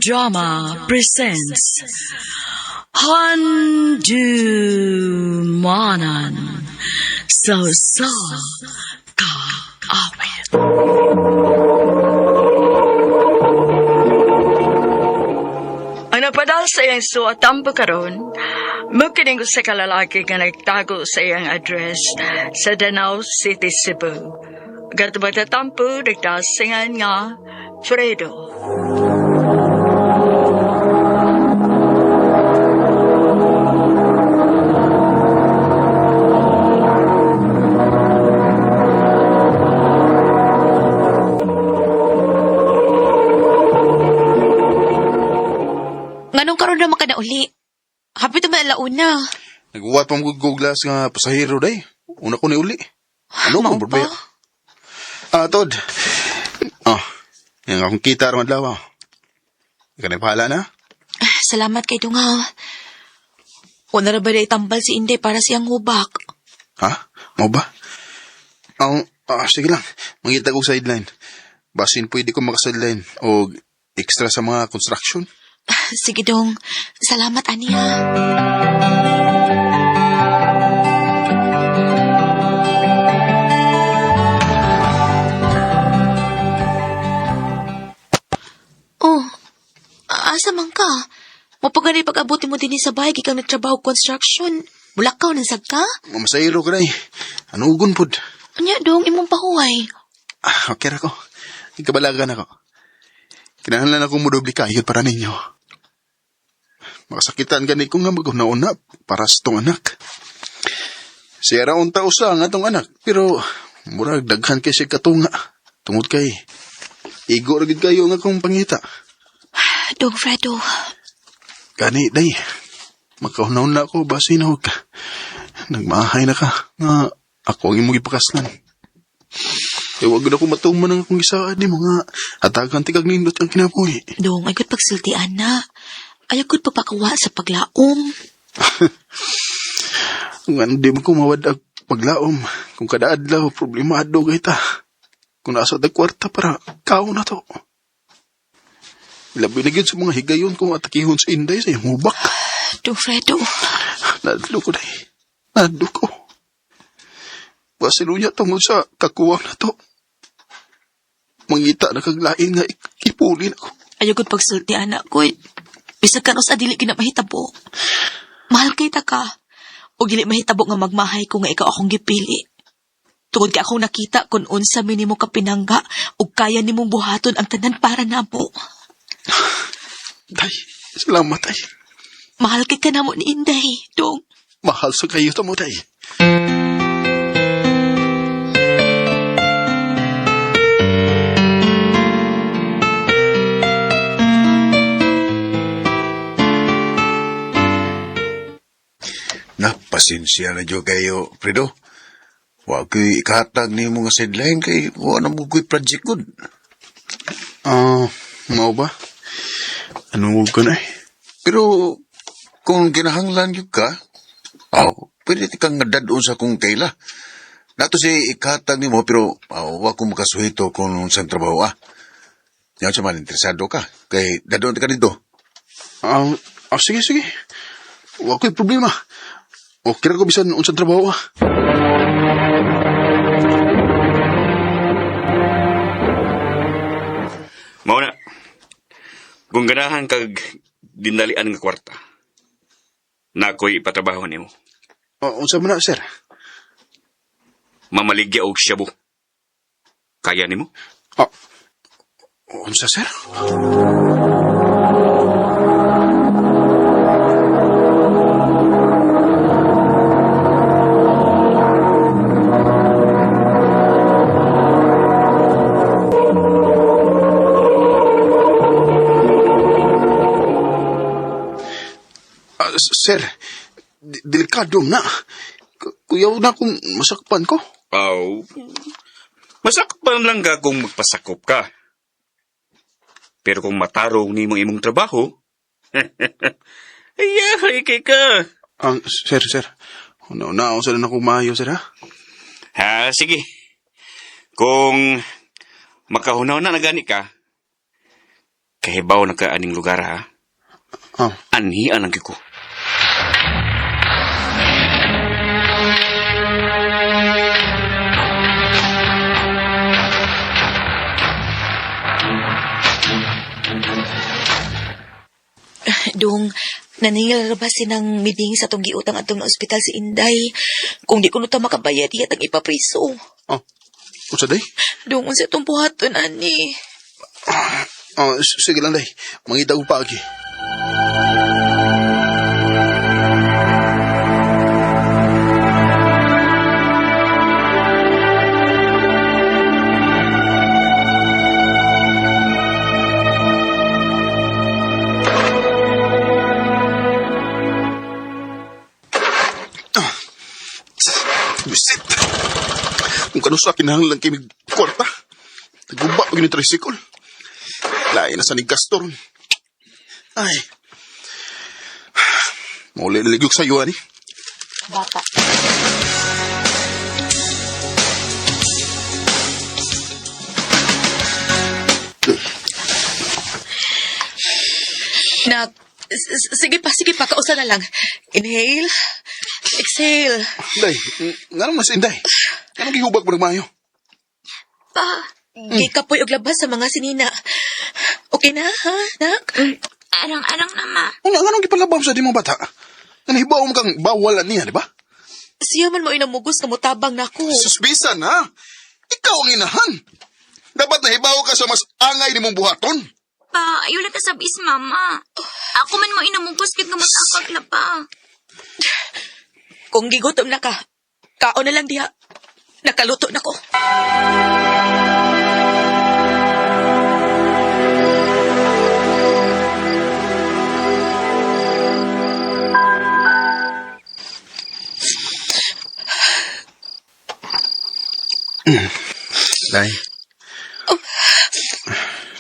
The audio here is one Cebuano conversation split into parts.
Drama presents Handumanan sa Sa Kaawit. Ang napadal sa iyang suatampo karon, mukining sa kalalaki nga nagtago sa iyang address sa Danao City, Cebu. Gatubag tatampo, nagtasingan nga Fredo. Nganong karon naman ka na uli? Hapit naman alauna. Naghuwat pa mo guglas nga pasahero day. Una ko ni uli. Ano Mao ko pa? ba? Ah, Tod. Oh, yang akong kita aron adlaw. Ah. Ikaw na bahala na. Ah, salamat kay Dungaw. Una ra ba na itambal si Inday para siyang hubak? Ha? Mao ba? Ang sige lang. Mangita ko sideline. Basin pwede ko maka-sideline o extra sa mga construction. Ah, sige dong. Salamat, Aniya. Oh, asa man ka? Mapagani pag-abot mo din sa bahay, gikan nagtrabaho construction. Mulakaw ng sagka? Mamasahero ka day. Anugon pod. Anya dong, imong pahuway. Ah, okay ra ko. Ikabalagan ako. Kinahanglan akong modoble kayod para ninyo. Makasakitan gani ko nga maguna-una para sa tong anak. Siya ra unta usa ang atong anak, pero murag daghan kay siya katunga. Tungod kay igo ra gid kayo nga akong pangita. Dong Fredo, Gani day. Makauna-una ko basin og nagmahay na ka nga ako ang imong gipakaslan. Kaya wag na ko matuman ang akong gisaad nimo nga hatagan ti kag nindot ang kinabuhi. dong, ay gud pagsultian na. Ayaw gud pagpakawa sa paglaom. Nga hindi mo ko mawad ang paglaom. Kung kada adlaw, problemado kay ta. Kung nasa tag kwarta para kao na to. Labi na gyud sa mga higayon kung atakihon sa Inday sa iyong hubak. Dong Fredo, Nadlo ko day. Nadlo ko. Basilo niya tungod sa kakuwang na to. Mangita na kaglain nga ipulin ako. ayaw gud pagsultian na ko. Bisag kanos adili gina mahitabo. Mahal kay ta ka. O dili mahitabo nga magmahay ko nga ikaw akong gipili. Tungod kay akong nakita kung unsa mi nimo ka pinangga ug kaya nimong buhaton ang tanan para namo. Day, salamat ay. Mahal kay ka namo ni Inday, dong. Mahal sa kayo tamo, day. Napasensya na dyo kayo, Fredo. Wa ko'y ikahatag ni mga sideline kay wa na mo ko'y project good. Ah, mao ba? Anong ko na eh? Pero kung kinahanglan gyud ka, aw, pwede ti kang dadon sa kong kaila. Nato si ikahatag nimo pero aw, wa ko makasuhito kung unsang trabaho ah. Yan sa man interesado ka kay dadon ka dito. Ah, sige, sige. Wa ko'y problema. Okay ra ko bisan unsang trabaho ah. Mao na. Kung ganahan kag dinalian nga kwarta, nakoy ipatrabaho nimo. Ah, unsa man na, sir? Mamaligya og shabu. Kaya nimo? Ah, unsa, sir? Ah, sir, delikado na. Kuyaw na kung masakpan ko. Aw. Masakpan lang ka kung magpasakop ka. Pero kung matarong nimo imong trabaho, ay, kay ka. Ang sir, sir. Una-una, unsa na ako maayo, sir, ha? Ha, sige. Kung makahunaw na nagani ka, Kahibaw na ka aning lugar, ha? Oh. Anhian ang ko. Dong, naningil ra ba sinang miding sa tong giutang atong na ospital si Inday? Kung di ko no ta makabayad, iya tang ipapriso. Oh. Unsa day? Dong, unsa itong buhaton, ani? Oh, sige lang day. Mangita ko paagi. Ah, Bisit! Kung kano sa kinahanglan kay mig kwarta. Naguba pag ni tricycle. Lain na sa ni Gaston. Ay. Mauli naligyog sa iyo, ani. Bata. Nak, sige pa, kausa na lang. Inhale, exhale. Day, nga naman si Inday. Anong gihubag mo ng mayo? Pa, gikapoy og labas sa mga sinina. Okay na, ha, nak? Arang-arang na, ma. Nga, nga nang gipalabam sa di mga bata? Nanahibaw mo kang bawalan niya, di ba? Siya man mo inamugos nga motabang nako. Suspisan, ha? Ikaw ang inahan. Dapat nahibaw ka sa mas angay ni mong buhaton. Pa, ayaw lang kasabis, mama. Ako man mo inamugos kit nga mag-akag na pa. Kung gigutom na ka, kaon na lang diha. Nakaluto na ko. Day.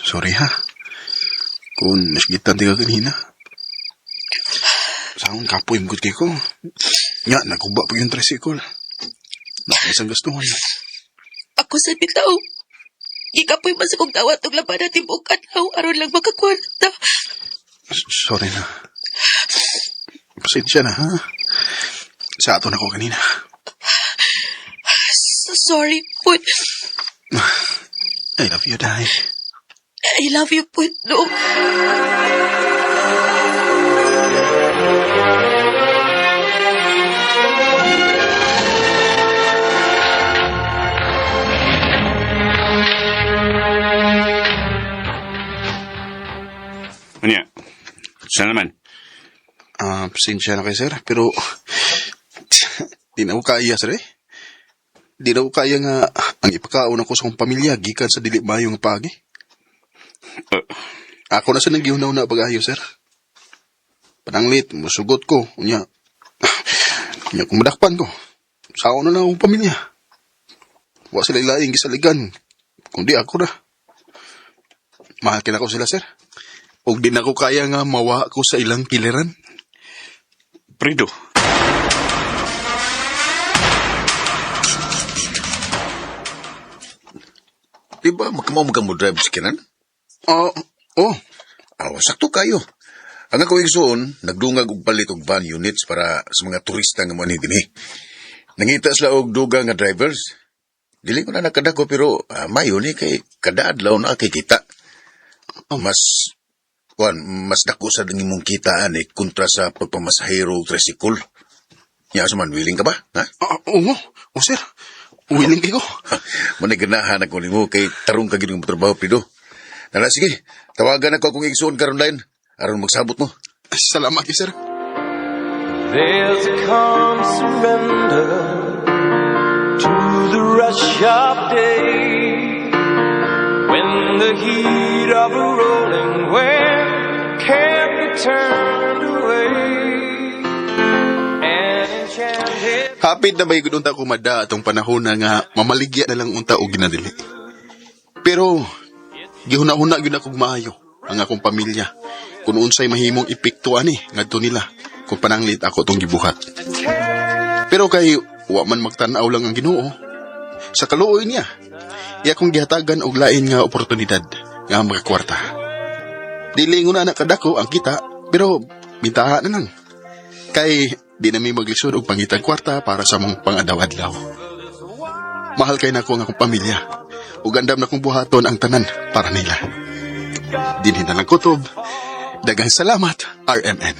Sorry, ha? Kung nasgitan di ka kanina. Sa akong kapoy, mukot kay ko. Nga, naguba pa yung tricycle. Nakisang gastuhan. Ako sa bitaw. Gikapoy man sa kong dawat og laban na tibuok adlaw aron lang makakwarta. Sorry na. Pasensya na, ha? Sa ato na ko kanina. So sorry, put. I love you, Day. I love you, put. No. Ano yan? Saan naman? Ah, pasensya na kayo, sir. Pero, di na ko kaya, sir, eh. Di na ko kaya nga ang ipakaon ako sa akong pamilya gikan sa dili mayo nga pagi. Ako na sa naggihunaw na pag-ayo, sir. Pananglit, musugot ko. Unya, unya kumadakpan ko. Sao na lang akong pamilya. Wa sila ilaing gisaligan. Kundi ako na. Mahal kina ko sila, sir. Og di na ko kaya nga mawa ko sa ilang kiliran. Prido. Di ba makamaw ka mo drive sa kinan? Oh, oh, Aw, sakto kayo. Ang ako igsoon, nagdungag og palit og van units para sa mga turista nga moanhi dinhi. Nangita sila og duga nga drivers. Dili ko na nakadako pero mayo ni kay kada adlaw na kay kita. Mas kuan mas dako sa imong kitaan eh kontra sa pagpamasahero og tricycle. Nya sa man willing ka ba? Ha? Ah, oo, oh, sir. Willing kayo. Mo ganahan ako nimo kay tarong ka gid nga trabaho pido. Nala sige, tawagan ako akong igsoon karon line aron magsabot mo. Salamat, kayo, sir. There's a calm surrender to the rush of day when the heat of a rolling wave can't be turned away. An enchanted Hapit na ba yung unta kumada atong panahon na nga mamaligya na lang unta og ginadili. Pero gihuna-huna gyud ako maayo ang akong pamilya kung unsay mahimong epekto ani ngadto nila kung pananglit ako tong gibuhat. Pero kay wa man magtan-aw lang ang Ginoo sa kaluoy niya. Iya kong gihatagan og lain nga oportunidad nga makakwarta. Dili ko na nakadako ang kita, pero bintaha na lang. Kay di na mi maglisod og pangitag kwarta para sa mong pang-adlaw-adlaw. Mahal kay nako ang akong pamilya. Ug andam na kong buhaton ang tanan para nila. Dinhi na lang kutob. Daghang salamat, RMN.